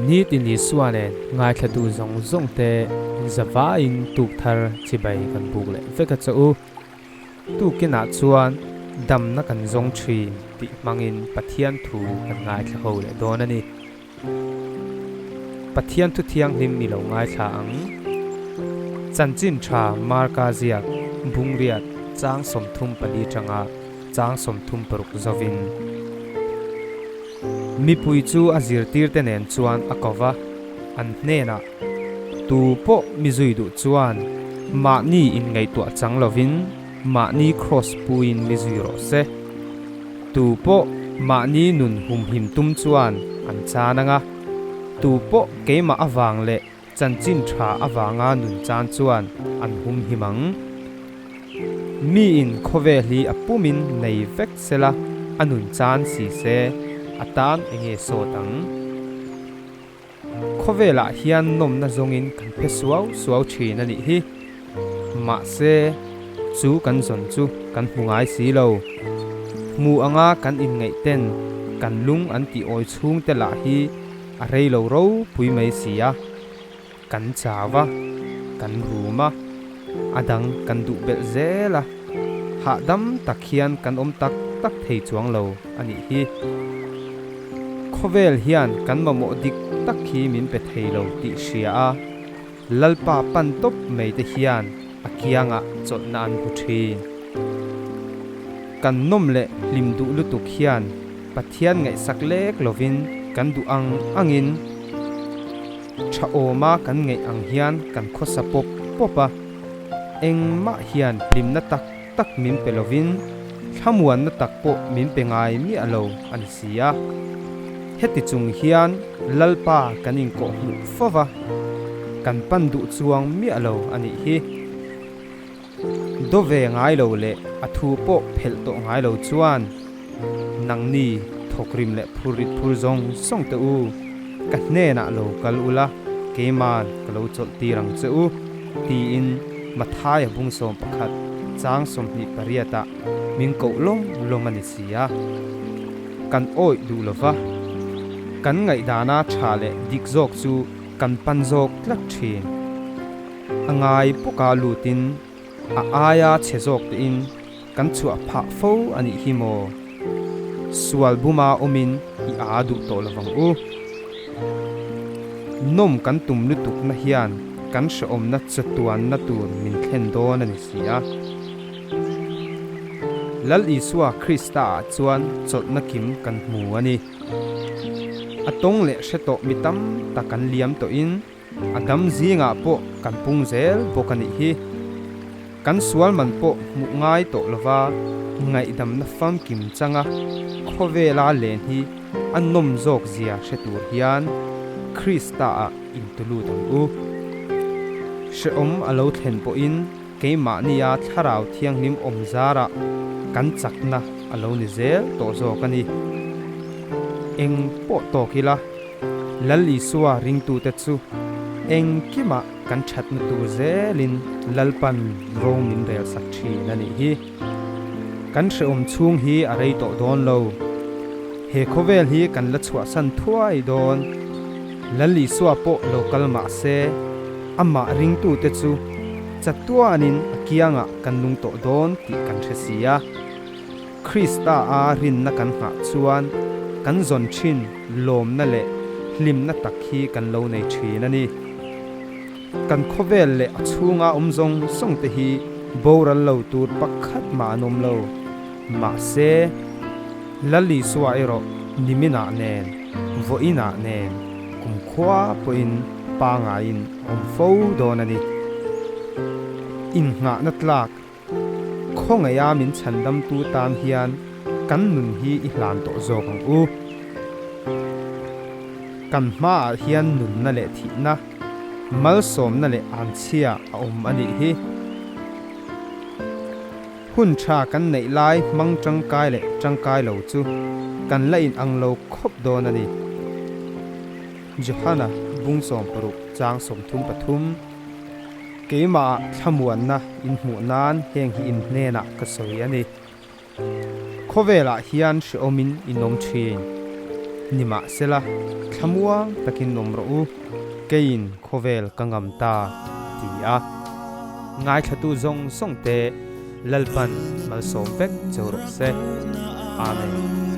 Nitin Isua nen ngaithlatu zawng zawng te zavaiin tuk thar chibai kan buk leh vek a chaw u. Tukinah chuan damna kan zawng thin tih hmangin Pathian thu kan ngaithla ho leh dawn a ni. Pathian thu thianghlim i lo ngaithla ang. Chanchin tha Marka ziak Bungriat chang 34 tanga chang 36 zovin. Mipui chu a zirtirte nen chuan a ko va, an hnenah, Tu pawh mi zui duh chuan mahni inngaihtuah chang lovin mahni kraws puiin mi zui rawh se. Tu pawh mahni nun humhim tum chuan an chan ang a, tu pawh keimah avang leh chanchin tha avanga nun chan chuan an humhim ang. Miin khawvel hi a pumin nei vek sela a nun chan si se, a tan enge sawt ang? Khawvelah hian nawmna zawngin kan phe suau suau thin a nih hi. Mahse, chu kan zawn chu kan hmu ngai si lo. Hmu anga kan inngaih ten kan lung an tih awi chhung te lah hi a rei lo ropui mai si a. Kan chau a, kan rum a, a dang kan duh belh zel a, hahdam tak hian kan awm tak tak thei chuang lo a nih hi. Khawvel hian kan mamawh dik tak hi min pe thei lo tih hria a, Lalpa pan tawp mai te hian a kiangah chawlhna an hmu thin. Kan nawm leh hlim duh lutuk hian Pathian ngaihsak lek lovin kan duh ang angin tha awma kan ngaih ang hian kan khawsa pawp pawp a, engmah hian hlimna tak tak min pe lovin thlamuanna tak pawh min pe ngai miah lo a ni si a. Heti chung hian Lalpa kan inkawh hmuh fo va, kan pan duh chuang miah lo a nih hi. Do ve ngai lo leh a thu pawh phelh tawh ngai lo chuan nangni thawkrim leh phurrit phur zawng zawng teh u, ka hnenah lo kal ula keiman ka lo chawlh tir ang che u, tiin Mathaia bung 11 chang 28 ah min koh lawm lawm a ni si a. Kan awih duh lova, kan ngaihdana tha leh dik zawk chu kan pan zawk tlat thin. A ngai pawka lutin a aia chhe zawk tein kan chhuah phah fo a nih hi maw? Sual buma awmin i aa duh tawh lovang u. Nawm kan tum lutukna hian kan hrehawmna chatuanna tur min thlen dawn a ni si a. Lal Isua Krista ah chuan chawlhna kim kan hmu a ni. A tawng leh hre tawh mi tam tak an liam tawhin, A dam zingah pawh kan pung zel bawk a nih hi. Kan sual man pawh hmuh ngai tawh lova ngaihdamna famkim changa khawvela len hi a nawm zawk zia hre tur hian Krista-ah intulut ang u. Hrehawm a lo thlen pawhin keimahnia Thlarau Thianghlim awm zarah kan chakna a lo ni zel tawh zawk a ni. Eng pawh tawk ila. Lal Isua ringtute chu engkimah kan thatna tur zelin Lalpan ro min relsak thin a nih hi. Kan hrehawm chhung hi a rei tawh dawn lo. He khawvel hi kan la chhuahsan thuai dawn. Lal Isua pawh lo kal mah se, amah ringtute chu chatuanin a kiangah kan nung tawh dawn tih kan hre si a. Krista a rinna kan nghah chuan kan zawn thin lawmna leh hlimna tak hi kan lo nei thin a ni. Kan khawvel leh a chhunga awm zawng zawng te hi boral lo tur pakhat mah an awm lo. Mahse, Lal Isua erawh niminah nen, vawiinah nen, kumkhua pawhin pangaiin a awm fo dawn a ni. Innghahna tlak Khawngaih a min chhandamtu tan hian kan nun hi i hlan tawh zawk ang u. Kan hmaah hian nunna leh thihna, malsawmna leh anchhia a awm a nih hi. Hun tha kan neih lai hmang tangkai leh tangkai lo chu kan la inang lo khawp dawn a ni. Johana bung 60 chang 33. Keimahah thlamuanna in hmuh nan heng hi in hnenah ka sawi a ni. Khawvelah hian hrehawmin in awm thin. Nimahsela, thlamuang takin awm rawh u, keiin khawvel ka ngam ta, ti a. Ngaithlatu zawng zawng te Lalpan malsawm vek cheu rawh se. Amen.